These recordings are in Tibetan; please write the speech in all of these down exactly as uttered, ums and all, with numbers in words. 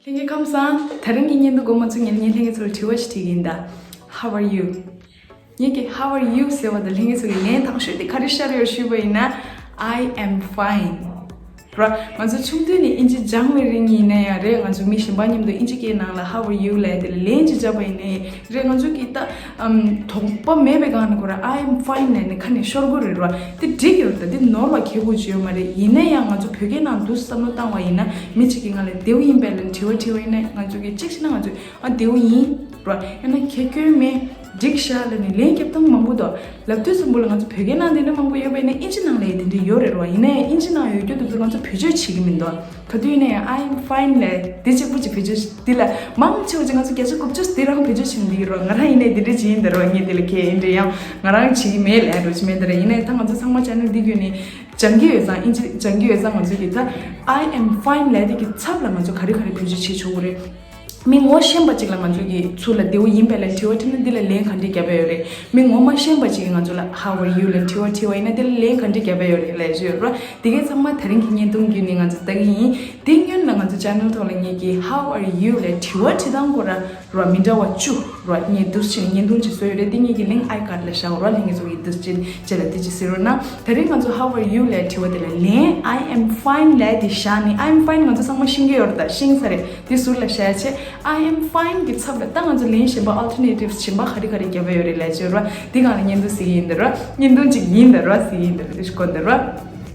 ལྷན་རྒྱས་ཁམས་བཟང་། དེ་རིང་གི་བརྙན་ཐུང་འགོ་མ་ཚུགས་སྔོན་ལ་ངས་ལྷན་རྒྱས་ཚོར་དྲི་བ་ཞིག་དྲི་གི་ཡིན་ད། How are you? ངེད་ཀྱི་How are you ཟེར་བ་དང་ལྷན་རྒྱས་ཚོ་གི་ལན་དང་ཤོས་དེ་ག་རེ་ཤར་ཡོད་ཞུས་པ་ཡིན་ན། I am fine ར། ང་ཚོ་ཆུང་དུས་ནས་ཨིན་ཇི་སྦྱངས་པའི་རིང་ཡིན་ན་ཡང་རེད། ང་ཚོ་མི་གཞན་པ་མཉམ་དུ་ཨིན་ཇི་སྐད་ནང་ལ་How are you ལབ་དེ་ལ་ལན་ཅིག་བརྒྱབ་པ་ཡིན་ན་ཡང་རེད། ང་ཚོ་གི་ད་ཨམ་དོགས་པ་མེད་པའི་སྒང་ནས་ཁོ་རང་I am fine ལབ་ནས་ཁ་ནས་ཤོར་གི་རེད་ར། དེ་འགྲིག་ཡོད་རེད། ད་དེ་ནོར་བ་ཁྱད་པར་ཅིག་ཡོད་མ་རེད། ཡིན་ན་ཡང་ང་ཚོ་བོད་སྐད་ནང་དུ་བསམ་བློ་བཏང་བ་ཡིན་ན་མི་གཅིག་གིས་ང་ལ་བདེ་པོ་ཡིན་པས་ལབ་དྲི་བ་དྲིས་པ་ཡིན་ན་ང་ཚོ་གི་གཅིག་བྱས་ན་ང་ཚོ་ཨ་བདེ་པོ་ཡིན་ར། ཡང་ན་ཁྱད་སྐྱོན་མེད། འགྲིག་ཤག་ལབ་ནས་ལན་རྒྱབ་སྟངས་མང་པོ་འདུག་ལབ་དུས་ཙམ་པ་ལ་ང་ཚོ་བོད་སྐད་ནང་དེ་འདྲ་མང་པོ་ཡོད་པ་ཡིན་ན་ཨིན་ཇི་ནང་ལ་ཡང་དེ་འདྲ་ཡོད་རེད་ར། ཡིན་ན་ཡང་ཨིན་ཇི་ནང་ཡོད་རྒྱུ་དེ་ཚོ་ང་ཚོ་བེད་སྤྱོད་བྱེད་ཀྱི་མི་འདུག་ག་དུས་ཡིན་ན་ཡང་I am fine ལབ་དེ་གཅིག་པུ་ཅིག་བེད་སྤྱོད་བྱེད། འདི་ལ་མང་ཆེ་བ་ཅིག་ང་ཚོ་བརྒྱ་ཆ་དགུ་བཅུ་དེ་རང་བེད་སྤྱོད་བྱེད་ཀྱི་འདུག་ར། ང་རང་ཡིན་ནའི་དེ་འདྲ་ཅིག་ཡིན་ད་ར། ངས་འདི་ལ་ཁྱད་ཡིན་འདྲ་ཡང་ང་རང་བྱེད་ཀྱི་མེད་ལབ་འགྲོ་ཅིག་མེད་ད་ར། ཡིན་ནའི་ད་ང་ཚོ་ཚང་མ་ཅེ་ནལ་འདི་བརྒྱུད་ནས་སྦྱང་གི་ཡོད་ཙང་། ཨིན་ཇི་སྦྱང་གི་ཡོད་ཙང་ང་ཚོ་གི་ད་I am fine ལབ་དེ་གི་ཚབ་ལ་ང་ཚོ་ག་རེ་ག་རེ་བེད་སྤྱོད་བྱེད་ཆོག་གི་རེད། མི་ངོ་ཤེས་པ་ཅིག་ལ་ང་ཚོ་གིས་ཚུར་ལ་བདེ་པོ་ཡིན་པས་ལབ་དྲི་བ་དྲིས་ན་འདི་ལ་ལན་ག་འདྲས་རྒྱབ་པ་ཡོད་རེད། མི་ངོ་མ་ཤེས་པ་ཅིག་གིས་ང་ཚོ་ལ་How are you ལབ་དྲི་བ་དྲིས་པ་ཡིན་ན་འདི་ལ་ལན་ག་འདྲས་རྒྱབ་པ་ཡོད་རེད་ལབ་ཞུ་ཡོད་ར། འདི་གའི་ཚང་མ་དེ་རིང་གི་བརྙན་ཐུང་བརྒྱུད་ནས་ང་ཚོ་ལྟ་གི་ཡིན། འདི་སྔོན་ལ་ང་ཚོ་ཅེ་ནལ་ཐོག་ལ་ངེད་ཀྱིས་How are you ལབ་དྲི་བ་དྲི་སྟངས་སྐོར་ར་ར་མི་འདྲ་བ་བཅུ་ར་ངས་འདུག་སེ་བྱས་ནས་བརྙན་ཐུང་ཅིག་བཟོས་ཡོད་རེད། འདི་ངེད་ཀྱི་ལིང་ཀི་ཨའི་ཀཌ་ལ་བཞག་ཡོད་ར། ལྷན་རྒྱས་ཚོ་གིས་འདུག་སེ་བྱས་ནས་རྗེས་ལ་འདི་ཅིག་གཟིགས་རོགས་གནང་། དེ་རིང་ང་ཚོ་How are you ལབ་དྲི་བ་དེ་ལ་ལན་I am fine ལབ་དེ་བཞག་ནས། I am fine ང་ཚོ་ཚང་མ་ཤེས་ཀྱི་ཡོད་རེད། ད་ཤེས་ས་རེད། དེ་ཟུར་ལ་བཞག་བྱས། I am fine གི་ཚབ་ལ་ད་ང་ཚོ་ལན་གཞན་པ་alternatives གཞན་པ་ག་རེ་ག་རེ་རྒྱབ་པ་ཡོད་རེད་ལབ་བྱས་ར། འདི་སྒང་ལ་བརྙན་ཐུང་གཟིགས་ཀྱི་ཡིན་ད་ར། བརྙན་ཐུང་ཅིག་ཡིན་ད་ར། གཟིགས་ཀྱི་ཡིན་ད་ར། དེ་ཞིག་གོ་ད་ར།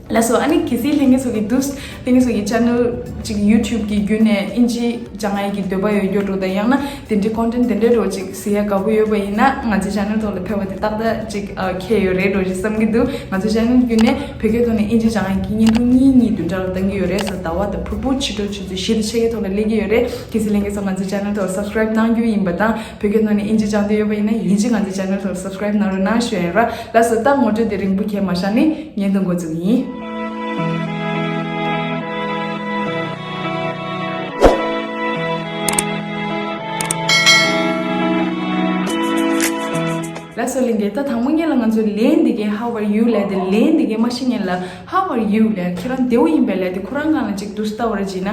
ལགས་སོ། ཨ་ནི་གལ་སྲིད་ལྷན་རྒྱས་ཚོ་གི་འདུག་ལྷན་རྒྱས་ཚོ་གི་ཅེ་ནལ་ཅིག་YouTube གི་བརྒྱུད་ནས་ཨིན་ཇི་སྦྱང་ཡས་ཀྱི་འདོད་པ་ཡོད་རྒྱུ་འགྲོ་དང་། ཡང་ན་དེ་འདྲའི་ཀོན་ཊེན་ཊི་དེ་འདྲའི་འགྲོ་ཅིག་གཟིགས་ཡས་དགའ་པོ་ཡོད་པ་ཡིན་ན་ང་ཚོའི་ཅེ་ནལ་ཐོག་ལ་ཕེབས་པ་དེ་ཏག་ཏག་ཅིག་ཨ་ཁེལ་ཡོད་རེད་འགྲོ་ཞེས་བསམ་གྱི་འདུག་ང་ཚོའི་ཅེ་ནལ་བརྒྱུད་ནས་བོད་སྐད་ཐོག་ནས་ཨིན་ཇི་སྦྱང་ཡས་ཀྱི་བརྙན་ཐུང་གཉིས་གཉིས་བདུན་ཕྲག་ལ་བཏང་གི་ཡོད་རེད། ཟླ་བ་དང་ཕུར་བུ་ཕྱི་དྲོ་ཆུ་ཚོད་བཞི་དང་ཕྱེད་ཀའི་ཐོག་ལ་སླེབས་ཀྱི་ཡོད་རེད། གལ་སྲིད་ལྷན་རྒྱས་ཚོ་ང་ཚོའི་ཅེ་ནལ་ཐོག་སབ་སི་ཀ་རའིབ་གནང་རྒྱུ་ཡིན་པ་དང་། བོད་སྐད་ནང་ནས་ཨིན་ཇི་སྦྱང་འདོད་ཡོད་པ་ཡིན་ན་ཡིན་གཅིག་ང་ཚོའི་ཅེ་ནལ་ཐོག་སབ་སི་ཀ་རའིབ་གནང་རོགས་གནང་ཞུ་ཡ་ཡིན་ར། ལགས་སོ། ད་ངོ་སྤྲོད་དེ་རིང་པོ་གས་མ་བཞག་ནས་བརྙན་ཐུང་འགོ་འཛུགས་ཡིན། ལགས་སོ་ལྷན་རྒྱས། ད་དང་པོ་ཉིད་ལ་ང་ཚོ་ལན་འདི་གའི་How are you ལབ་དེ་ལན་འདི་གའི་མ་ཤེས་སྔོན་ལ་How are you ལབ་ཁྱེད་རང་བདེ་པོ་ཡིན་པས་ལབ་དེ་ཁོ་རང་སྒང་ལ་ཅིག་འདུག་སེ་ལྟ་བ་ར་བྱས་ན།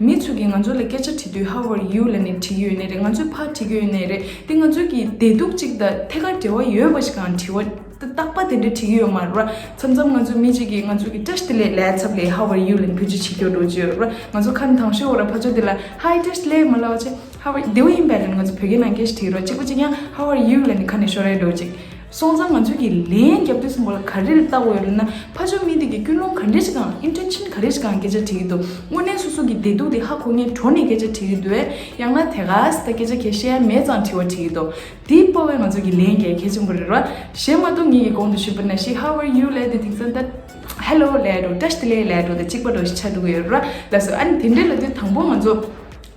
མི་ཚོ་གིས་ང་ཚོ་ལ་སྐད་ཆ་དྲི་དུས་How are you ལབ་ནས་དྲི་གི་ཡོད་ནའི་རེད། ང་ཚོས་ཕར་དྲི་གི་ཡོད་ནའི་རེད། དེ་ང་ཚོ་གི་བདེ་སྡུག་ཅིག་དང་ཐད་ཀར་འབྲེལ་བ་ཡོད་པ་ཞིག་གང་དྲི་བ་ད་རྟག་པར་དེ་འདྲ་དྲི་གི་ཡོད་མ་རེད་བ། མཚམས་མཚམས་ང་ཚོ་མི་གཅིག་གིས་ང་ཚོ་གི་བཀྲ་ཤིས་བདེ་ལེགས་ལབ་ཚབ་ལ་How are you ལབ་ནས་བེད་སྤྱོད་བྱེད་ཀྱི་ཡོད་འགྲོ་གི་ཡོད་རེད་བ། ང་ཚོ་ཁ་ནས་དང་ཤོས་འོ་ར་ཕར་ཕྱོགས་དེ་ལ་Hi བཀྲ་ཤིས་བདེ་ལེགས་མ་ལབ་བ་བྱས། How are you བདེ་པོ་ཡིན་པས་ལབ་ནས་ང་ཚོ་བོད་སྐད་ནང་སྐད་ཆ་དྲིས་རོགས། གཅིག་པ་གཅིག་ཡང་How are you ལབ་ནས་ཁ་ནས་ཤོར་ཡ་འགྲོ་གཅིག་སོང་ཙང་ང་ཚོས་ཀྱི་ལན་རྒྱབ་དུས་ཙམ་པ་ལ་ག་རེ་ལ་བལྟ་དགོས་ཡོད་ལབ་ན། ཕར་ཕྱོགས་མི་དེ་གི་ཀུན་སློང་ག་འདྲས་ཤིག་དང་ཨིན་ཊེན་ཤན་ག་རེ་ཤིག་དང་སྐད་ཆ་དྲིས་ཀྱི་འདུག་དངོས་གནས་སོ་སོ་གི་བདེ་སྡུག་དེ་ཧ་གོ་མཁན་འགྲོ་ནས་སྐད་ཆ་དྲིས་ཀྱི་འདུག་གས། ཡང་ན་དེ་ག་སེ་ད་སྐད་ཆ་གང་ཡང་བཤད་ཡ་མེད་ཙང་དྲི་བ་དྲིས་ཀྱི་འདུག་དེའི་པོ་བས་ང་ཚོ་གི་ལན་རྒྱག་གལ་ཆེན་པོ་རེད་ར། གཞན་མ་གཏོགས་ངེད་ཀྱིས་གོང་དུ་ཞུས་པ་ནང་བཞིན་How are you ལབ་དེ་དེང་སང་ད་Hello ལབ་འགྲོ་བཀྲ་ཤིས་བདེ་ལེགས་ལབ་འགྲོ་དང་གཅིག་པ་འདྲ་ཞིག་ཆགས་འགྲོ་གི་ཡོད་ར། ལགས་སོ། ཨ་ནི་དེ་འདྲས་ལབ་དུས་དང་པོ་ང་ཚོ་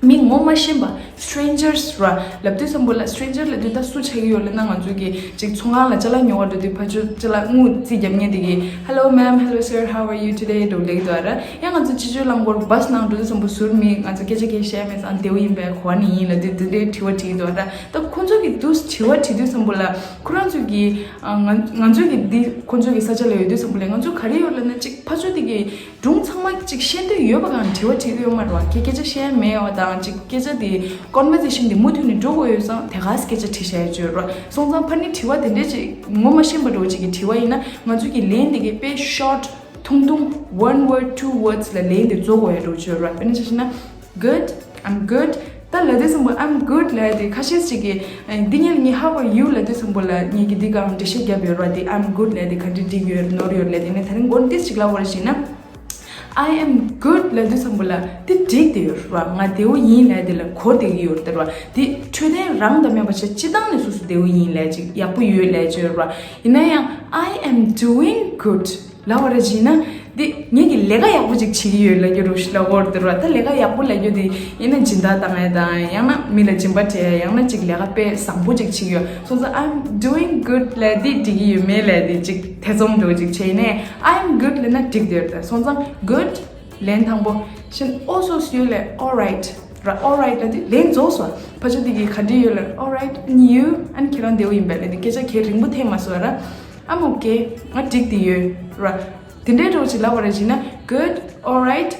མི་ངོ་མ་ཤེས་པ་strangers ར་ལབ་དུས་ཙམ་པ་ལ། stranger ལབ་དུས་ད་སུ་ཆགས་ཀྱི་ཡོད་ལབ་ན། ང་ཚོ་གི་ཅིག་ཚོང་ཁང་ལ་ཅ་ལག་ཉོ་བར་འགྲོ་དུས་ཕར་ཕྱོགས་ཅ་ལག་དངུལ་རྩིས་རྒྱབ་མཁན་དེ་གིས Hello ma'am, hello sir, how are you today འགྲོ་ལབ་ཀྱི་འདུག་ར། ཡང་ང་ཚོ་ཕྱི་ཕྱོགས་རླངས་འཁོར་བྷ་སི་ནང་འགྲོ་དུས་ཙམ་པ་ཟུར་མི་ང་ཚོ་སྐད་ཆ་གང་ཡང་བཤད་ཡ་མེད་ཙང་བདེ་པོ་ཡིན་པས་ག་པར་ནས་ཡིན་ལབ་དུས་དེ་འདྲའི་དྲི་བ་དྲིས་ཀྱི་འདུག་ར། ད་ཁོ་ཚོ་གིས་འདུག་དྲི་བ་དྲིས་དུས་ཙམ་པ་ལ་ཁོ་རང་ཚོ་གིས་ང་ང་ཚོ་གི་འདི་ཁོ་ཚོ་གི་ས་ཆ་ལ་ཡོད་དུས་ཙམ་པ་ལ་ང་ཚོ་ག་རེ་ཡོད་ལབ་ན། ཅིག་ཕར་ཕྱོགས་དེ་གི་སྒྲུང་ཚང་མ་ཅིག་ཤེས་འདོད་ཡོད་པ་གང་དྲི་བ་དྲི་གི་ཡོད་མ་རེད་བ། ཁྱེད་སྐད་ཆ་བཤད་ཡ་མེད་བ་དང་། ཅིག་སྐད་ཆ་དེ་ཀོན་ཝར་སེ་ཤན་དེ་མུ་མཐུད་ནས་འགྲོ་དགོས་ཡོད་ཙང་དེ་ག་སེ་སྐད་ཆ་དྲི་བྱ་ཡ་བྱོས་ར། སོང་ཙང་ཕར་ནི་དྲི་བ་དེ་འདྲས་ཅིག་ངོ་མ་ཤེས་པ་འདྲ་བོ་ཅིག་གི་དྲི་བ་ཡིན་ན་ང་ཚོ་གི་ལན་དེ་གི་དཔེ་ཤོར་ཊི་ཐུང་ཐུང་one word two words ལ་ལན་དེ་རྫོགས་དགོས་ཡ་འདྲ་བོ་བྱོས་ར། དཔེར་ན་ཆ་བཞག་ན། Good, I'm good. ད་ལབ་དུས་ཙམ་པ་I'm good ལབ་དེ་ཁ་ཤས་ཅིག་གིས་འདི་ཉིད་ངས་How are you ལབ་དུས་ཙམ་པ་ལ་ངས་ཀྱི་འདི་གང་འགྲེལ་བཤད་རྒྱབ་ཡོད་ར། དེ་I'm good ལབ་དེ་ག་འདྲ་འགྲིག་ཡོད་ནོར་ཡོད་ལབ་དེ་ནས་ད་རིང་མགོ་ཏིས་ཅིག་ལབ་པར་བྱས་ན། I am good ལབ་དུས་ཙམ་པ་ལ་དེ་འགྲིག་དེ་ཡོད་ར། ང་བདེ་པོ་ཡིན་ལབ་དེ་ལ་གོ་བདེ་གི་ཡོད་དེ་ར། དེ་འཕྲོད་བསྟེན་རང་དང་མཉམ་པ་བྱས་སྤྱི་བཏང་ནས་སོ་སོ་བདེ་པོ་ཡིན་ལབ་ཅིག་ཡག་པོ་ཡོད་ལབ་ཅིག་ཡོད་ར། ཡིན་ན་ཡང་I am doing good ལབ་པར་བྱས་ན། འདི་ངེད་ཀྱིས་ལས་ཀ་ཡག་པོ་ཅིག་བྱེད་ཀྱི་ཡོད་ལབ་རྒྱུ་རུ་ཞིག་ལབ་དགོས་རེད་དེ་ར། ད་ལས་ཀ་ཡག་པོ་ལབ་རྒྱུ་དེ་ཡིན་ན་སྦྱིན་བདག་བཏང་ཡ་དང་། ཡང་ན་མི་ལ་སྦྱིན་པ་སྤྲད་ཡ། ཡང་ན་ཅིག་ལས་ཀ་དཔེ་བཟང་པོ་ཅིག་བྱེད་ཀྱི་ཡོད་སོང་ཙང་། I'm doing good ལབ་དེ་འགྲིག་གི་ཡོད་མེད་ལབ་དེ་ཅིག་ཐེ་ཚོམ་འདྲ་བོ་ཅིག་བྱས་ནས། I'm good ལབ་ན་འགྲིག་དེ་ཡོད་རེད། སོང་ཙང་good ལན་དང་པོ་བཞིན། ཨོ་སོ་སོ་ཡོད་ལབ། Alright ར། Alright ལབ་དེ་ལན་རྫོགས་སོང་། ཕར་ཕྱོགས་དེ་གིས་ག་འདྲ་ཡོད་ལབ། Alright, and you? ཨ་ནི་ཁྱེད་རང་བདེ་པོ་ཡིན་པས་ལབ་དེ་སྐད་ཆ་གང་རིང་པོ་འཐེན་མ་སོང་ར། I'm okay. ང་འགྲིག་དེ་ཡོད་ར། དེ་འདྲའི་འདྲ་བོ་ཅིག་ལབ་པར་བྱས་ན། Good, alright,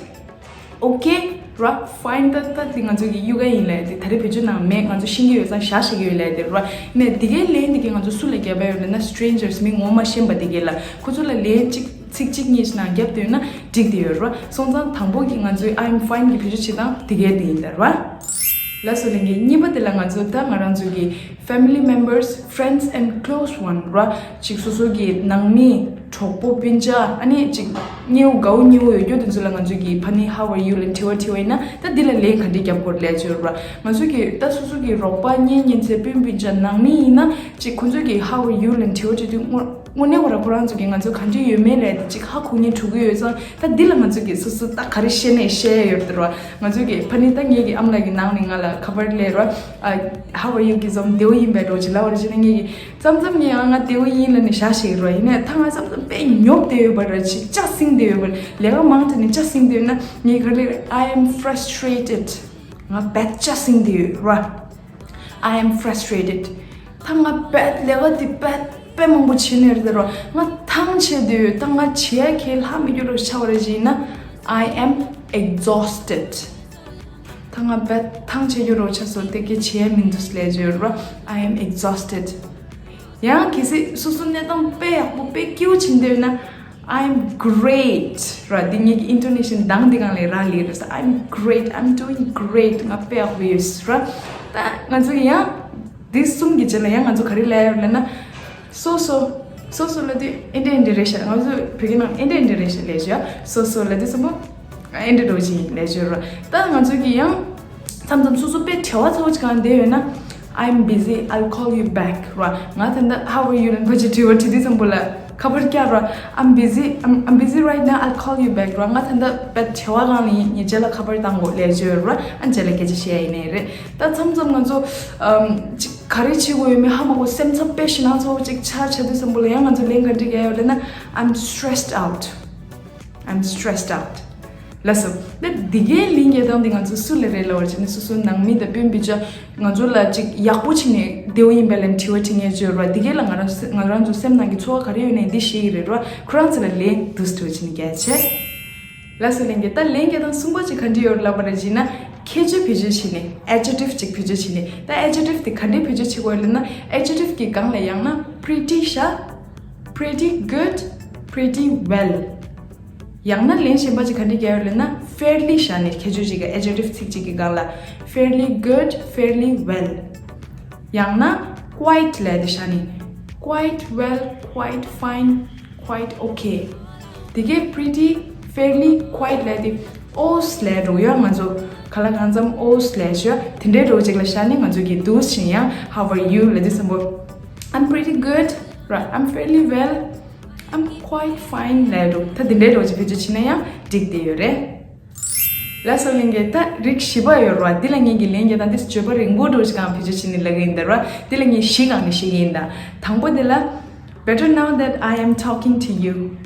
okay, ར། Fine ད་ད་དེ་ང་ཚོ་གི་གཡུག་ཡིན་ལབ་དེ་ད་རེས་བེད་སྤྱོད་ནང་མེད། ང་ཚོ་ཤེས་ཀྱི་ཡོད་ཙང་བཞག་ཤེས་ཀྱི་ཡོད་ལབ་དེ་ར། ནས་དེ་གའི་ལན་དེ་གའི་ང་ཚོ་སུ་ལ་རྒྱབ་པ་ཡོད་ལབ་ན་strangers མི་ངོ་མ་ཤེས་པ་དེ་གའི་ལ་ཁོ་ཚོ་ལ་ལན་གཅིག་ཚིག་གཅིག་གཉིས་ཤིག་ནང་རྒྱབ་དུས་ན་འགྲིག་དེ་ཡོད་ར། སོང་ཙང་དང་པོ་གི་ང་ཚོའི་I'm fine གི་བེད་སྤྱོད་བྱེད་སྟངས་དེ་གའི་དེ་ཡིན་ད་ར། ལགས་སོ་ལྷན་རྒྱས། གཉིས་པ་དེ་ལ་ང་ཚོ་ད་ང་རང་ཚོ་གི་family members, friends and close one ར། ཅིག་སོ་སོ་གི་ནང་མི་གྲོགས་པོ་སྤུན་ཆ་ཨ་ནི་ཅིག་ཉེ་བོ་དགའ་བོ་ཉེ་བོ་ཡོད་རྒྱུ་དེ་ཚོ་ལ་ང་ཚོ་གི་ཕ་ནི་how are you ལ་དྲི་བ་དྲི་བ་ཡིན་ན་ད་འདི་ལ་ལན་ག་འདྲས་རྒྱབ་དགོས་ལབ་བརྗོད་ར། ང་ཚོ་གི་ད་སོ་སོ་གི་རོགས་པ་གཉེན་ཉེ་ཚན་སྤུན་སྤུན་ཆ་ནང་མི་ཡིན་ན་ཅིག་ཁོ་ཚོ་གི་how are you ལ་དྲི་བ་དྲི་དུས་དངོས་དངོས་གནས་ཁོ་རང་ཁོ་རང་ཚོ་གི་ང་ཚོ་ག་འདྲས་ཡོད་མེད་ལབ་དེ་ཅིག་ཧ་གོ་མཁན་འགྲོ་གི་ཡོད་ཙང་ད་འདི་ལ་ང་ཚོ་གི་སོ་སོ་ད་ག་རེ་བཤད་ནས་བཤད་ཡ་ཡོད་རེད་ར། ང་ཚོ་གི་ཕ་ནི་ད་ངེད་ཀྱི་ཨ་མ་ལགས་ཀྱི་ནང་ནས་ང་ལ་ཁ་པར་སླེབས་ར། ཨ། how are you གི་ཙམ་བདེ་བོ་ཡིན་པའི་འགྲོ་ཅིག་ལབ་པ་རེད་ཅེ་ན་ངེད་ཀྱི་མཚམས་མཚམས་ངས་ཡང་ང་བདེ་བོ་ཡིན་ལབ་ནས་བཞག་ཤེས་ར། ཡིན་ནའི་ད་ང་མཚམས་མཚམས་དཔེ་ཉོབ་བསྡད་ཡོད་པ་ར། ཅིག་ལྕགས་སྲིང་བསྡད་ཡོད་པ་ར། ལས་ཀ་མང་དྲགས་ནས་ལྕགས་སྲིང་བསྡད་ཡོད་ན་ངས་ག་རེ་ལབ། I am frustrated ང་རྦད་ལྕགས་སྲིང་བསྡད་ཡོད་ར། I am frustrated ད་ང་རྦད་ལས་ཀ་དེ་རྦད་དཔེ་མང་པོ་བྱས་ནས་རེད་ར། ང་ཐང་ཆད་བསྡད་ཡོད། ད་ང་བྱེད་ཡ་གའི་ལྷག་མི་འགྱུར་རོགས་ཆགས་པ་རེད་ཅེ་ན། I am exhausted ད་ང་རྦད་ཐང་ཆད་རྒྱུ་རོགས་ཆགས་སོང་། དེ་གའི་བྱེད་ཡ་མི་འདུག་ལབ་བརྗོད་ར། I am exhausted ཡང་གལ་སྲིད་སོ་སོ་གནས་སྟངས་དཔེ་ཡག་པོ་དཔེ་སྐྱིད་པོ་བྱེད་འདོད་ན། I'm great ར། འདི་ངེད་ཀྱི་intonation གདངས་འདི་སྒང་ལས་རག་ལས་རེད། I'm great, I'm doing great ང་དཔེ་ཡག་པོ་ཡོད་ར། ད་ང་ཚོ་ཡང་འདི་གསུམ་གྱི་རྗེས་ལ་ཡང་ང་ཚོ་ག་རེ་ལབ་ཡོད་ལབ་ན། སོ་སོ། སོ་སོ་ལབ་དུས་ཨེ་འདྲ་ཨེ་འདྲ་རེད་ཤག་ང་ཚོ་བོད་སྐད་ནང་ཨེ་འདྲ་ཨེ་འདྲ་རེད་ཤག་ལབ་བྱས། སོ་སོ་ལབ་དུས་སམ་བྷོ་ཨེ་འདྲ་འདྲ་བོ་ཅིག་ཡིན་ལབ་བྱས་ར། ད་ང་ཚོ་གི་ཡང་མཚམས་མཚམས་སོ་སོ་དཔེ་བྲེལ་བ་ཚ་བོ་ཅིག་གང་བསྡད་ཡོད་ན། I'm busy, I'll call you back ར། ང་ད་ལྟ་how are you ལབ་ནས་ཕར་ཕྱིར་དྲི་བ་དྲི་དུས་སམ་བྷོ་ལ་ཁ་པར་བཀྱག་ར། I'm busy, I'm, I'm busy right now, I'll call you back ར། ང་ད་ལྟ་དཔེ་བྲེལ་བ་གང་ལ་ཡིན། ངས་རྗེས་ལ་ཁ་པར་བཏང་དགོས་ལབ་བྱས་ར། ཨ་རྗེས་ལ་སྐད་ཆ་བཤད་ཡ་ཡིན་ནའི་རེད། ད་མཚམས་མཚམས་ང་ཚོ་ཨམ་ཅིག་ག་རེ་བྱེད་དགོས་ཡོད་མེད་ཧ་མ་གོ། སེམས་འཚབ་དཔེ་ཞེད་སྣང་ཚ་བོ་ཅིག་ཆགས་ཆགས་དུས་སམ་བྷོ་ལ་ཡང་ང་ཚོ་ལན་ག་འདྲ་རྒྱག་ཡོད་ལབ་ན། I'm stressed out, I'm stressed out ལགས་སོ། ད་འདི་གའི་ལན་རྒྱག་སྟངས་འདི་ང་ཚོ་སུ་ལ་རེད་ལབ་པ་ཅིག་ན་སོ་སོའི་ནང་མི་དང་སྤུན་སྤུན་ཆ་ང་ཚོ་ལ་ཅིག་ཡག་པོ་བྱས་ནས་བདེ་བོ་ཡིན་པས་ལབ་ནས་དྲི་བ་དྲི་མཁན་ཅིག་ཡོད་ར། འདི་གའི་ལ་ང་རང་ང་རང་ཚོ་སེམས་ནང་གི་ཚོར་བ་ག་རེ་ཡོད་ནའི་འདི་ཤེས་ཀྱི་རེད་ར། ཁོ་རང་ཚོ་ལ་ལན་འདུག་སེ་དྲི་བ་བྱས་ནས་རྒྱག་བྱས། ལགས་སོ་ལྷན་རྒྱས། ད་ལན་རྒྱག་སྟངས་གསུམ་པ་ཅིག་ག་འདྲ་ཡོད་ལབ་པ་རེད་ཅེ་ན། ཁྱད་ཆོས་བེད་སྤྱོད་བྱས་ནས་adjective ཅིག་བེད་སྤྱོད་བྱས་ནས། ད་adjective དེ་ག་འདྲས་བེད་སྤྱོད་བྱེད་དགོས་ལབ་ན། adjective གི་སྒང་ལ་ཡང་ན་pretty ཤག pretty good, pretty well ཡང་ན་ལན་གཞན་པ་ཅིག་ག་འདྲས་རྒྱག་ཡོད་ལབ་ན། fairly ཤག་ནས་ཁྱད་ཆོས་ཅིག་གི་adjective ཚིག་ཅིག་གི་སྒང་ལ། fairly good, fairly well ཡང་ན་quite ལབ་དེ་ཤག་ནས། quite well, quite fine, quite okay དེ་གའི་pretty, fairly, quite ལབ་དེ་ཨོས་ལབ་འགྲོ་ཡ། ང་ཚོ་ག་ལ་གང་འཚམ་ཨོས་ལབ་ཤག་དེ་འདྲའི་འགྲོ་ཅིག་ལ་ཤག་ནས་ང་ཚོ་གི་འདུག་སེ་བྱས་ཡང་how are you ལབ་དུས་སམ་བྷོ། I'm pretty good ར། I'm fairly well, I'm quite fine ལབ་འགྲོ། ད་དེ་འདྲའི་འགྲོ་ཅིག་བེད་སྤྱོད་བྱས་ན་ཡང་འགྲིག་བསྡད་ཡོད་རེད། ལགས་སོ་ལྷན་རྒྱས། ད་རིགས་བཞི་པ་ཡོད་རེད་བ། འདི་ལ་ངེད་ཀྱི་ལན་རྒྱག་སྟངས་འདི་བརྗོད་པ་རིང་པོ་འགྲོ་ཅིག་གང་བེད་སྤྱོད་བྱས་ནས་ལབ་ཀྱི་ཡིན་ད་ར། འདི་ལ་ངས་བཞི་སྒང་ནས་བཤད་ཀྱི་ཡིན་ད། དང་པོ་འདི་ལ། Better now that I am talking to you.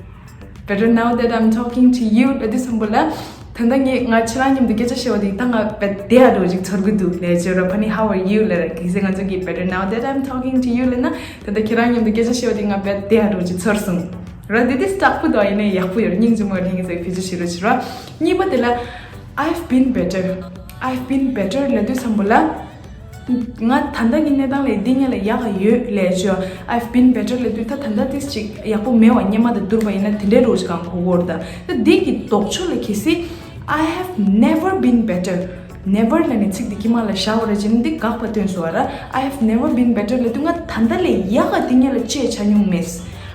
Better now that I'm talking to you ལབ་དུས་སམ་བྷོ་ལ། ད་ལྟ་ངས་ང་ཁྱེད་རང་མཉམ་དུ་སྐད་ཆ་བཤད་པ་དེ་ད་ང་རྦད་བདེ་ཡག་འགྲོ་ཅིག་ཚོར་གི་འདུག་ལབ་བརྗོད་ར། ཕ་ནི་how are you ལབ་ར། གལ་སྲིད་ང་ཚོ་གིས་better now that I'm talking to you ལབ་ན། ད་ལྟ་ཁྱེད་རང་མཉམ་དུ་སྐད་ཆ་བཤད་པ་དེ་ང་རྦད་བདེ་ཡག་འགྲོ་ཅིག་ཚོར་སོང་ར། འདི་དེ་སྐྲག་པོ་འདུག་ཡིན་ནའི་ཡག་པོ་ཡོད་རེད། སྙིང་རྗེ་མོ་ལྷན་རྒྱས་ཚོས་བེད་སྤྱོད་བྱེད་རོགས་བྱེད་ར། གཉིས་པ་དེ་ལ། I've been better. I've been better ལབ་དུས་སམ་བྷོ་ལ། ང་ད་ལྟ་གི་གནས་སྟངས་ལས་འདི་སྔོན་ལ་ཡག་ག་ཡོད་ལབ་བརྗོད། I've been better ལབ་དུས་ད་ད་ལྟ་ཏིས་ཅིག་ཡག་པོ་མེད་བ། སྔོན་མ་དང་བསྡུར་བ་ཡིན་ན་དེ་འདྲའི་རོ་ཅིག་གང་གོ་གོ་རེད་ད། ད་འདི་གི་ལྡོག་ཕྱོགས་ལ་གལ་སྲིད། I have never been better. Never ལབ་ནས་ཚིག་འདི་དཀྱིལ་མ་ལ་བཞག་པ་རེད་ཅེ་ན་འདི་དགག་པ་སྟོན་སོང་བ་ར། I have never been better ལབ་དུས་ང་ད་ལྟ་ལས་ཡག་ག་འདི་སྔོན་ལ་ཅི་ཡང་ཆགས་མྱོང་མེད།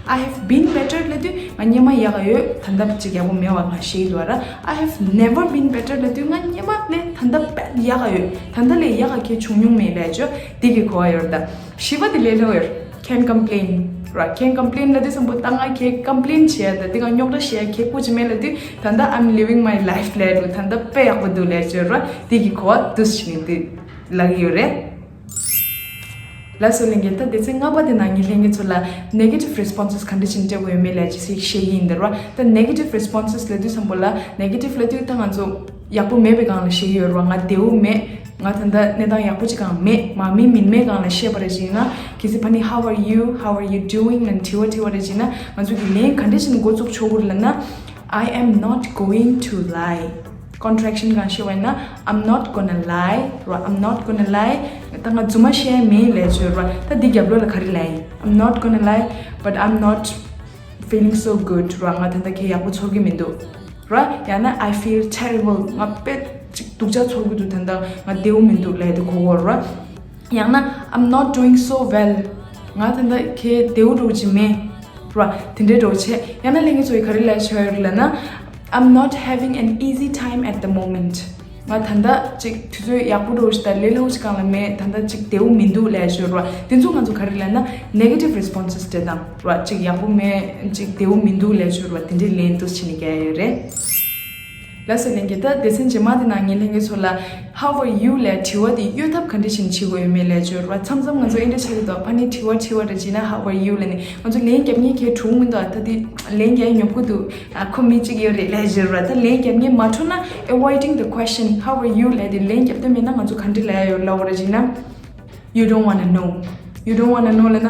I have been better ལབ་དུས་ང་སྔོན་མ་ཡག་ག་ཡོད། ད་ལྟ་ཅིག་ཡག་པོ་མེད་བ་ང་ཤེས་ཀྱི་འདུག་བ་ར། I have never been better ལབ་དུས་ང་སྔོན་མ་ལས་ད་ལྟ་དཔེ་ཡག་ག་ཡོད། ད་ལྟ་ལས་ཡག་ག་གལ་བྱུང་མྱོང་མེད་ལབ་བརྗོད། འདི་གི་གོ་བ་ཡོད་རེད་ད། བཞི་པ་དེ་ལས་སླ་བོ་ཡོད། Can't complain ར། Can't complain ལབ་དུས་སམ་བྷོ་ད་ང་གའི་complain བྱེད་ཡ་ད་འདི་ང་རྙོག་དྲ་བཤད་ཡ་གའི་སྐུ་ཅི་མེད་ལབ་དུས་ད་ལྟ་I'm living my life ལབ་འདུག་ད་ལྟ་དཔེ་ཡག་པོ་འདུག་ལབ་བརྗོད་ར། འདི་གི་གོ་བ་འདུག་སེ་བྱས་ནས་འདི་ལབ་ཀྱི་ཡོད་རེད། ལགས་སོ་ལྷན་རྒྱས། ད་སྡེ་ཚན་ལྔ་པ་དེ་ནང་ངས་ལྷན་རྒྱས་ཚོ་ལ་negative responses ག་འདྲ་བྱས་ནས་སྤྲད་དགོས་ཡོད་མེད་ལབ་ཅིག་ཞིག་བཤད་ཀྱི་ཡིན་ད་ར། ད་negative responses ལབ་དུས་སམ་བྷོ་ལ་negative ལབ་དུས་ད་ང་ཚོ་ཡག་པོ་མེད་པའི་སྒང་ལ་བཤད་ཀྱི་ཡོད་ར། ང་བདེ་བོ་མེད། ང་ད་ལྟ་གནས་སྟངས་ཡག་པོ་ཅིག་གང་མེད། མ་མི་མིན་མེད་སྒང་ལ་བཤད་པ་རེད་ཅེ་ན། གལ་སྲིད་ཕ་ནི་how are you, how are you doing ལབ་དྲི་བ་དྲི་བ་རེད་ཅེ་ན་ང་ཚོ་གི་ལན་ག་འདྲ་བྱས་ནས་འགོ་བཙུགས་ཆོག་གི་རེད་ལབ་ན། I am not going to lie. Contraction གང་ཤེས་པ་ཡིན་ན། I'm not gonna lie ར། I'm not gonna lie. ད་ང་རྫུན་མ་བཤད་མེད་ལབ་ཡ་ཅིག་ཡོད་ར། ད་འདི་རྒྱབ་ལོགས་ལ་ག་རེ་ལབ་ཡིན། I'm not gonna lie, but I'm not feeling so good ར། ང་ད་ལྟ་ག་ཡག་པོ་ཚོར་གྱི་མི་འདུག་ར། ཡང་ན། I feel terrible. ང་དཔེ་ཅིག་སྡུག་ཅག་ཚོར་གྱི་འདུག་ད་ལྟ་ང་བདེ་པོ་མི་འདུག་ལབ་ཡ་དེ་གོ་གོ་ར། ཡང་ན། I'm not doing so well. ང་ད་ལྟ་ག་བདེ་པོ་འདྲ་པོ་ཅིག་མེད་ར། དེ་འདྲའི་འདྲ་པོ་བྱས། ཡང་ན་ལྷན་རྒྱས་ཚོ་ཡིས་ག་རེ་ལབ་ཡ་ཡོད་ལབ་ན། I'm not having an easy time at the moment. ང་ད་ལྟ་ཅིག་དུས་ཚོད་ཡག་པོ་འདྲ་པོ་ཞིག་དང་ལས་སླ་པོ་ཞིག་སྒང་ལ་མེད། ད་ལྟ་ཅིག་བདེ་པོ་མི་འདུག་ལབ་ཡ་ཡོད་ར། དེ་ཚོ་ང་ཚོ་ག་རེ་ལབ་ན། negative responses དེ་དང་ར། ཅིག་ཡག་པོ་མེད། ཅིག་བདེ་པོ་མི་འདུག་ལབ་ཡ་ཡོད་ར། དེ་འདྲའི་ལན་འདུག་སེ་བྱས་ནས་རྒྱག་ཡ་ཡོད་རེད། ལགས་སོ་ལྷན་རྒྱས། ད་སྡེ་ཚན་རྗེས་མ་དེ་ནང་ངས་ལྷན་རྒྱས་ཚོ་ལ། How are you ལབ་དྲི་བ་དེ་གཡོལ་ཐབས་ག་འདྲ་ཞིག་བྱེད་དགོས་ཡོད་མེད་ལབ་ཡ་ཅིག་ཡོད་ར། མཚམས་མཚམས་ང་ཚོ་ཨེ་འདྲ་ཆགས་ཀྱི་འདུག་ཕར་ནས་དྲི་བ་དྲི་བ་འདྲ་བྱས་ན། How are you ལབ་ནས་ང་ཚོ་ལན་རྒྱབ་མཁན་ག་གེ་འདུག་མི་འདུག་ད་དེ་ལན་རྒྱག་ཡ་ཉོབ་ཀྱི་འདུག་ཨ། ཁོ་མི་གཅིག་ཡོད་རེད་ལབ་ཡ་ཅིག་ཡོད་ར། ད་ལན་རྒྱབ་མཁན་མ་འཕྲོད་ན། Avoiding the question, how are you ལབ་དེ་ལན་རྒྱབ་ཐབས་མེད་ན་ང་ཚོ་ག་འདྲ་ལབ་ཡ་ཡོད་ལབ་པ་རེད་ཅིག་ན། You don't wanna know. You don't wanna know ལབ་ན།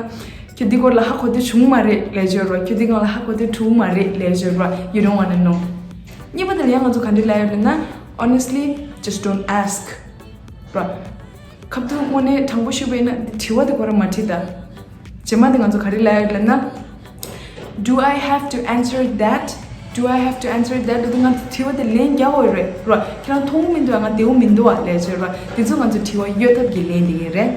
ཁྱོད་འདི་སྐོར་ལ་ཧ་གོ་འདོད་བྱུང་མ་རེད་ལབ་ཡ་ཅིག་ཡོད་ར། ཁྱོད་འདི་སྒང་ལ་ཧ་གོ་འདོད་བྱུང་མ་རེད་ལབ་ཡ་ཅིག་ཡོད་ར། You don't wanna know. གཉིས་པ་དེ་ལ་ཡང་ང་ཚོ་ག་འདྲ་ལབ་ཡ་ཡོད་ལབ་ན། Honestly, just don't ask ར། ཁ་ཐུག་དངོས་གནས་དྲང་པོ་ཞུས་པ་ཡིན་ན། འདི་དྲི་བ་དེ་ཁོ་རང་མ་དྲིས་ད། རྗེས་མ་དེ་ང་ཚོ་ག་རེ་ལབ་ཡ་ཡོད་ལབ་ན། Do I have to answer that? Do I have to answer that? འདི་ང་དྲི་བ་དེ་ལན་རྒྱག་དགོས་རེད་ར། ཁྱེད་རང་མཐོང་མི་འདུག་ང་བདེ་པོ་མི་འདུག་ལབ་ཡ་ཅིག་ཡོད་ར། དེ་ཚོ་ང་ཚོ་དྲི་བ་གཡོལ་ཐབས་ཀྱི་ལན་དེ་ཡིན་རེད།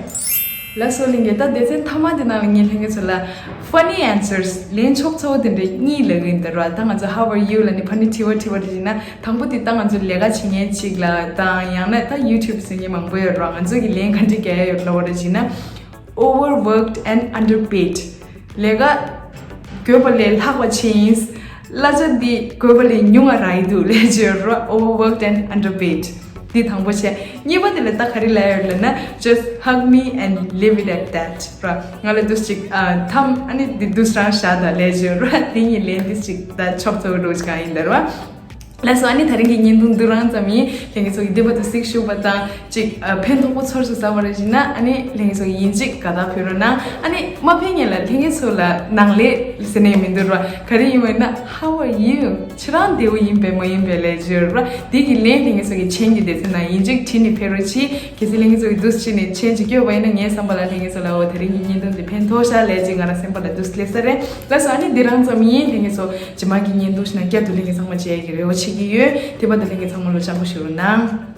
ལགས་སོ་ལྷན་རྒྱས། ད་སྡེ་ཚན་མཐའ་མ་དེ་ནང་ལ་ངས་ལྷན་རྒྱས་ཚོ་ལ་funny answers ལན་ཆོག་ཆོག་དེ་འདྲ་གཉིས་ལབ་ཀྱི་ཡིན་ད་ར། ད་ང་ཚོ་How are you ལབ་ནས་ཕར་ནས་དྲི་བ་དྲི་བ་དེ་བྱས་ན། དང་པོ་དེ་ད་ང་ཚོ་ལས་ཀ་བྱེད་མཁན་ཅིག་ལ་དང་། ཡང་ན་ད་YouTube བཟོ་མཁན་མང་པོ་ཡོད་ར། ང་ཚོ་གིས་ལན་ག་འདྲ་རྒྱག་ཡ་ཡོད་ལབ་པ་རེད་ཅིག་ན། Overworked and underpaid. ལས་ཀ་དགོས་པ་ལས་ལྷག་པ་བྱས་ཡིན། གླ་ཆ་འདི་དགོས་པ་ལས་ཉུང་ང་རག་གི་འདུག་ལབ་ཡ་ཅིག་ཡོད་ར། Overworked and underpaid. འདི་དང་པོ་བྱས། གཉིས་པ་དེ་ལ་ད་ག་རེ་ལབ་ཡ་ཡོད་ལབ་ན། Just hug me and leave it at that ར། ང་ལ་འདུག་སེ་ཅིག་ཨ། མཚམས་ཨ་ནི་འདི་འདུག་སེ་རང་བཞག་ད་ལབ་ཡ་ཅིག་ཡོད་ར། འདི་གཉིས་ལན་འདི་ཅིག་ད་ཆོག་ཆོག་འདྲ་པོ་ཅིག་གང་ཡིན་ད་ར། ལགས་སོ། ཨ་ནི་དེ་རིང་གི་བརྙན་ཐུང་འདི་རང་ཙམ་ཡིན། ལྷན་རྒྱས་ཚོ་གིས་འདི་བར་དུ་གཟིགས་བཞུགས་པ་དང་ཅིག་ཨ། ཕན་ཐོགས་པོ་ཚོར་སོང་ཟེར་བ་རེད་ཅིག་ན། ཨ་ནི་ལྷན་རྒྱས་ཚོ་གིས་ཡིན་གཅིག་དགའ་རྟགས་ཕུལ་རོགས་གནང་། ཨ་ནི་མ་ཕན་མཁན་ལ་ལྷན་རྒྱས་ཚོ་ལ་ནང་ལས་ཟེར་ནས་མི་འདུག་ར། ག་རེ་ཡིན་པ་ཡིན་ན། How are you? ཁྱེད་རང་བདེ་པོ་ཡིན་པས་མ་ཡིན་པས་ལབ་ཡ་ཅིག་ཡོད་ར། འདི་གི་ལན་ལྷན་རྒྱས་ཚོ་གིས་མཆན་གྱི་སྡེ་ཚན་ནང་ཡིན་གཅིག་བྲིས་ནས་ཕེབས་རོགས་གྱིས། གལ་སྲིད་ལྷན་རྒྱས་ཚོ་གིས་འདུག་སེ་བྲིས་ནས་མཆན་ཅིག་བསྐྱོན་པ་ཡིན་ན། ངའི་བསམ་པ་ལ་ལྷན་རྒྱས་ཚོ་ལ་འོ་དེ་རིང་གི་བརྙན་ཐུང་འདི་ཕན་ཐོགས་ཤག་ལབ་ཡ་ཅིག་ང་རང་སེམས་པ་ལ་འདུག་སེ་སླེབས་ས་རེད། ལགས་སོ། ཨ་ནི་འདི་རང་ཙམ་ཡིན། ལྷན་རྒྱས་ཚོ་རྗེས་མ་གི་བརྙན་ཐུང་ཞིག་ནང་བསྐྱར་དུ་ལྷན་རྒྱས་ཚང་མ་མཇལ་ཡ་གི་རེ་བ་བྱེད་ཀྱི་ཡོད། དེ་བར་དུ་ལྷན་རྒྱས་ཚང་མ་ལ་བསྐྱར་དུ་བཞུགས་རོགས་གནང་།